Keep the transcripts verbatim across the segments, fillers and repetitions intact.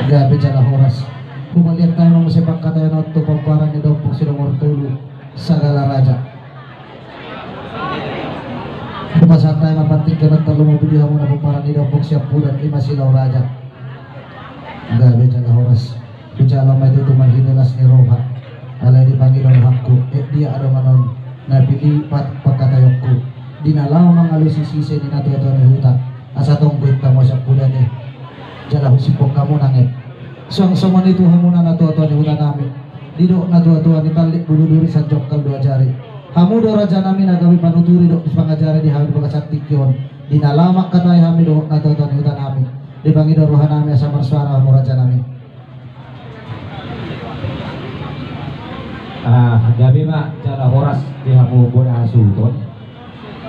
Gabe jala horas. Hupaliat hami ma muse pangkataion on tu pomparan ni Dompok si nomor tolu, Sagala Raja. Hupasahat hami ma partingkian on tarlumobi di hamuna pomparan ni Dompok Siampudan, i ma Silau Raja. Gabe jala horas. Hujalo ma i tutu marhite las ni roha. Alai dipangido rohangku, eh, dia adong annon na pilipat pangkataionku. Di na laho mangalusi sise ni natuatua ni huta. Asa tonggo inta muse pudate. Jala husiphon hamu nang, eh. Suang songon i tu hamuna natuatua ni hutanami. Didok natuatua, nitallik bulu duri sanjongkal dua jari. Hamu do rajanami na gabe panuturi dohot sipangajari di hami di bagasan tingki on. Di na laho mangkatai hami dohot natuatua ni hutanami. Dipangido rohanami asa marsuara hamu rajanami. Ah, gabe ma jala horas di hamu bona hasuhuton.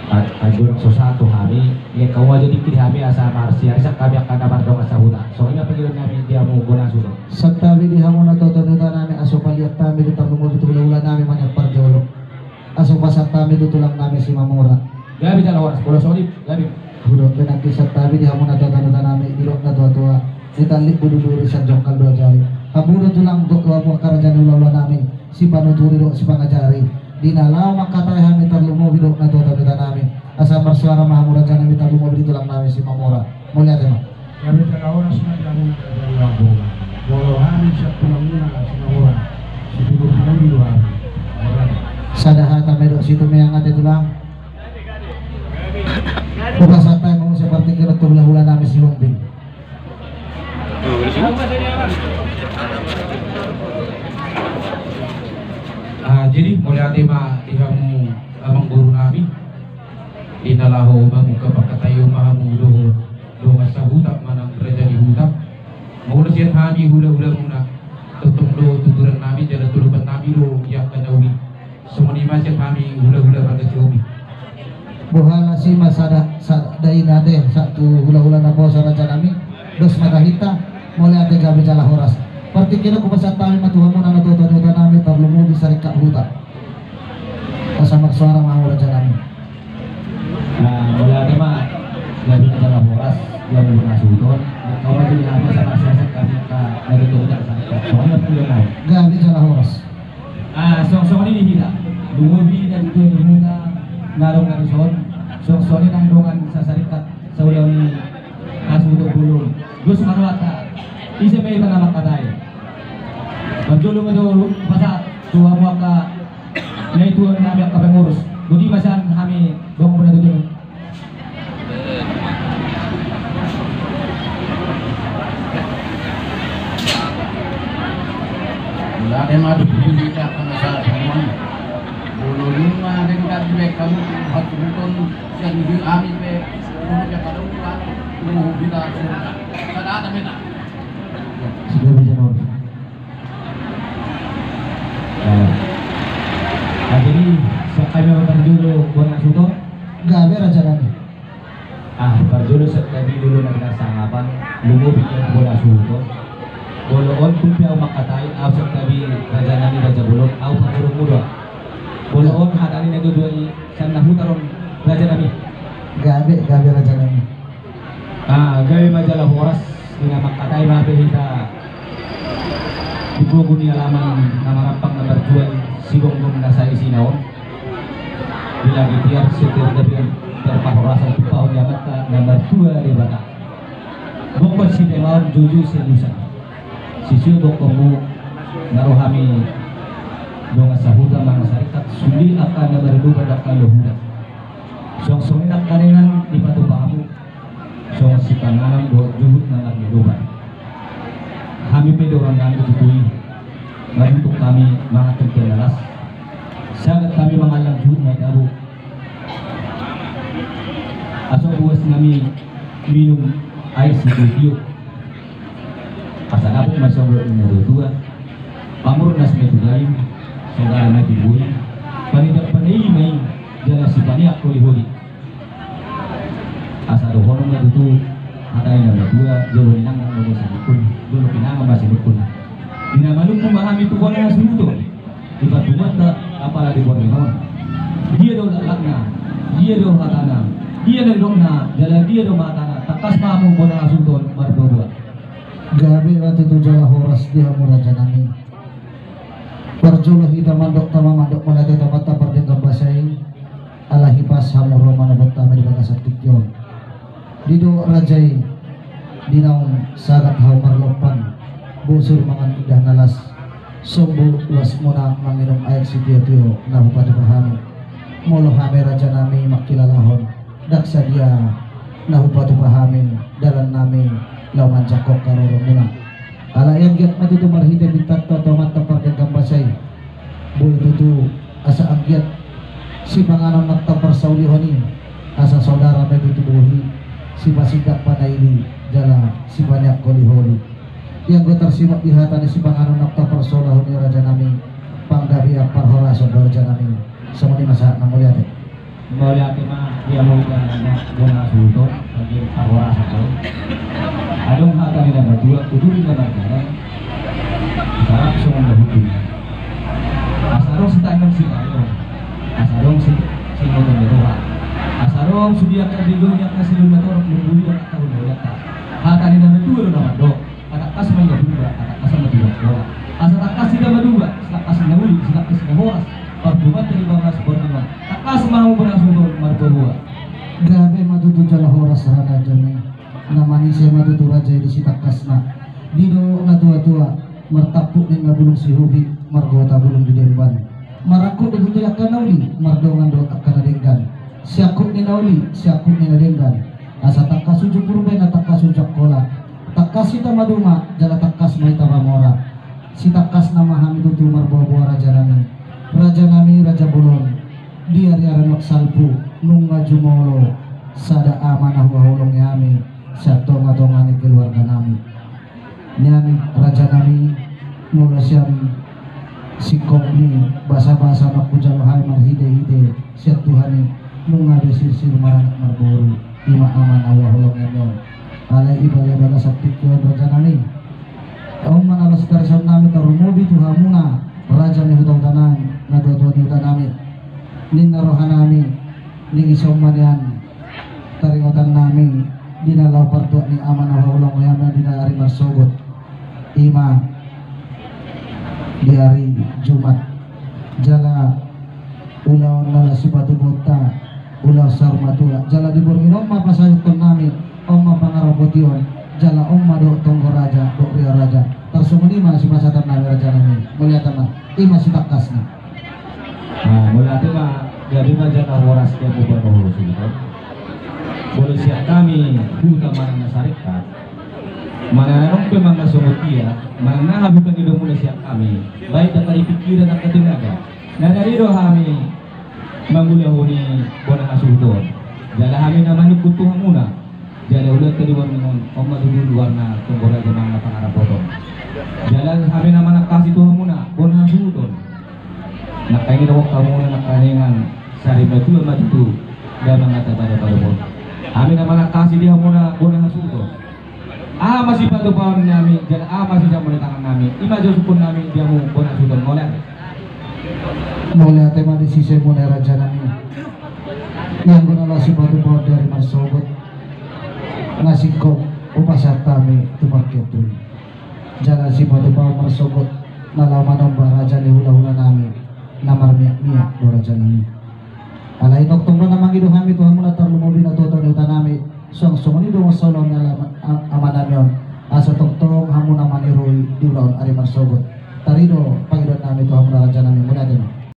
Anggo so sahat tu hami, lehon hamu ma jo tingki di hami asa marsiarisan hami angka na mardongan sahuta. Songon i ma pangidoannami di hamu bona hasuhuton. Santabi di hamu natuatua ni hutanami, asa hupaliat hami di tarlumobi tu hulahulanami ma nian parjolo. Asa hupasahat hami tu tulangnami Simamora. Gabe jala horas, molo songon i, gabe. Hudok pe nangkin santabi di hamu natuatua ni hutanami, didok natuatua, nitallik bulu duri sanjongkal dua jari. Hamu do tulang dohot hamu angka raja ni hulahulanami, sipanuturi dohot sipangajari. Di na laho mangkatai hami tarlumobi dohot natuatua ni hutanami. Asa marsuara ma hamu rajanami tarlumobi di tulangnami Simamora. Mauliate ma. Gabe jala horas ma di hamu na gabe. Molo hami sian tulangmuna Simamora, sipinurpinur do hami. Sada hata ma i dohot situmeang ate tulang. Hupasahat hami ma muse partingkian on tu hulahulanami Sihombing. Ah, jadi mauliate ma di hamu amangborunami. Di na laho mamungka pangkataion ma hamu dohot dongan sahuta manang raja ni huta. Molo sian hami hulahulamuna, tongtong do tuturannami jala tolopannami do di angka na uli. Songon i ma sian hami hulahula marga Sihombing. Boha las i ma sada, sada i na ate, sahat tu hulahula na poso rajanami. Dos ma tahinta. Mauliate, gabe jala horas. Partingkian on hupasahat hami ma tu hamuna natuatua ni hutanami tarlumobi saringkat huta. Asa marsuara ma hamu rajanami. Nah, mauliate ma, gabe ma jala horas, gabe ma jala horas. Hamu ma jo di hami asa marsiarisan hami angka na tuatua ni huta. Songon i ma pangidoannami. Gabe jala horas. Ah, songon i di hita. Lumobi na tuatua ni huta, na adong na dison. Songon i nang dongan sasaringkat, saulaon ni hasuhuton bolon. Dos ma rohanta. Ise pe hita na mangkatai. Parjolo ma jo hupasahat tu hamu angka na ituan nami angka pengurus. Boti ma sian hami dongan bona tutu. Mauliate ma di hita angka na sahat hamu. Molo nunga denggan dibaen hamu tu hasuhuton sian hami pe. Molo dia kadang tu hami. Molo hita surga. Sada hata pe na. Sudah bisa, Bang. Nah, jadi, sian hami ma parjolo bona hasuhuton. Gabe rajanami. Ah, parjolo sian hami dulu na pinarsangapan, lumobi tu bona hasuhuton. Molo on pun pe ahu mangkatai, ahu sian hami rajanami raja bolon, ahu parborumu do. Molo on hata ni na tuatua i sian na huta on rajanami. Gabe, gabe rajanami. Ah, gabe ma jala horas, di na mangkatai ma pe hita. Di pogu ni alaman na marampang na marjual sigomgom na saisina on. Di lagi tiar sitir dapian terpahorasan tu pahon ni Amanta na martua Debata. Bongkon sitemaon juju selusan. Sisio bongkonmu na ro hami dongan sahuta manang saringkat sude angka na marinuba dangka lohuda. Songon i nang karenan dipatupa hamu. Songon sipanganon dohot juhut na marnidok. Hami pe dohononnami tutu i. Maruntuk hami mangan tumpe na las. Sagat hami mangallang juhut na i tabo. Asa buas hami minum air sitiotio. Asa dapot ma songon didok ni na tuatua. Pamurnas ma i tu daging, saudara ma i tu bohi. Panidang panai ma i, jala sipaneang holiholi. Asa dohonon ma tutu hata ni na tuatua, jolo ninangan ma sinungkun, jolo pinangan ma sinungkun. Di na manungkun ma hami tu bona hasuhuton. Di parpunguanta apala di borngin on. Dia do laklakna, dia do hatana, dia do nidokna, jala dia do matana, tangkas ma hamu bona hasuhuton marboaboa. Gabe ma tutu jala horas di hamu raja nami. Parjolo hita mandok tama mandok mauliate tu Amanta Pardenggan Basa i, ala hipas hamu ro manopot hami di bagasan tingki on. Didok raja i, di naung sagat hau marlompan, bosur mangan indah na las, sombu luas muna manginum aek sitiotio na hupatupa hami. Molo hami raja nami mangkilalahon, ndang sadia na hupatupa hami dalan nami laho manjangkon haroro muna. Alai anggiat ma tutu marhite pintanta tu Amanta Pardenggan Basa i, boi tutu asa anggiat sipanganon na taparsaulihon i, asa saudara ma i tutu bohi, sipasindak panaili jala sipaneang holiholi. Ianggo tarsimap di hata ni sipanganon na taparsaulihon i raja nami, panggabean parhorasan do raja nami. Songon i ma sahat na mauliate. Mauliate ma di hamu raja nami, bona hasuhuton, bagi parhorasan do. Adong hata ni na matua, tutur ni na mardalan, sarat songon na hukum. Asa adong sitahinan silayo, asa adong si, singoton ni roha, asa adong sudiak ka digo, diak ka sidul na torop, lumbuli angka tahun mauliate. Hata ni na matua do na mandok. Atangkas ma inda buka, atangkas ma tulang bola. Asa tangkas hita madua, sitangkas na uli, sitangkas na horas. Parbubanta di bagas bornima. Tangkas ma hamu bona hasuhuton marboa-boa. Gabe ma tutu jala horas raja nami. Na manise ma tutu raja i di sitangkasna. Didok na tua-tua, martampuk ninna bulung sihubi, margota bulung di demban. Marangkup do tutu angka na uli, mardongan do angka na denggan. Siangkup ni na uli, siangkup ni na denggan. Asa tangkas uju Purba i na tangkas uju Angkola. Tangkas hita maduma, jala tangkas ma hita mamora. Sitangkasna ma hami tutu marboa-boa raja nami. Raja nami, raja bolon. Di ari-ari na salpu, nunga jumolo sada ama na huhaholongi hami sian tonga-tonga ni keluarga nami. Nian raja nami, molo sian singkop ni basa-basa na hujalo hami marhite-hite sian Tuhan i, nunga be sirsir maranak marboru, i ma ama na huhaholongi hami on. Alai i bale bagasan tingki on raja nami. On ma na laos tarison nami tarlumobi tu hamuna raja ni huta-huta nami, na tua-tua ni huta nami. Ninna roha nami, ning ison ma nian taringotan nami di na laho partuat ni ama na huhaholongi hami di na ari marsogot, i ma di ari Jumat. Jala ulaon na laho sipatupaonta, ulaon saur matua. Jala di borngin on ma pasahathon nami, on ma pangarapotion, jala on ma dohot tonggo raja dohot ria raja. Tarsongon i ma sipasahaton nami raja nami. Mauliate ma. I ma sitangkasna. Ah, mauliate ma, gabe ma jala horas di hamu bona hasuhuton. Molo sian hami huta manang na saringkat, manang na adong pe manang na songon dia, manang na aha pe pangidoanmuna sian hami, baik angka di pikiran angka tenaga, na dadi do hami mangulahon i bona hasuhuton. Jala hami na manungkun tu hamuna. Jala ulaonta di warna on, on ma tutu di warna tonggo raja manang na pangarapotion. Jala hami na manangkasi tu hamuna bona hasuhuton. Nangkaning i dohot hamuna nangkaningan sari matua ma tutu damang hata pada parboru. Hami na manangkasi di hamuna bona hasuhuton. Aha ma sipatupaon nami, jala aha ma sisamboan ni tangan nami, i ma jo sungkun nami di hamu bona hasuhuton. Mauliate. Mauliate ma di sisemuna raja nami. Ianggo na laho sipatupaon di ari marsogot, na singkop hupasahat hami tu parkentri. Jala sipatupaon marsogot na laho manomba raja ni hula-hula nami, na marmiak-miak do raja nami. Alai tongtong do na mangido hami tu hamuna tarlumobi na tua-tua ni huta nami, suang songon i do masa ulaon ni ala-, a-, ama nami on. Asa tongtong hamu na maniroi di ulaon ari marsogot. Tari do pangidoan nami tu hamuna raja nami, mauliate ma.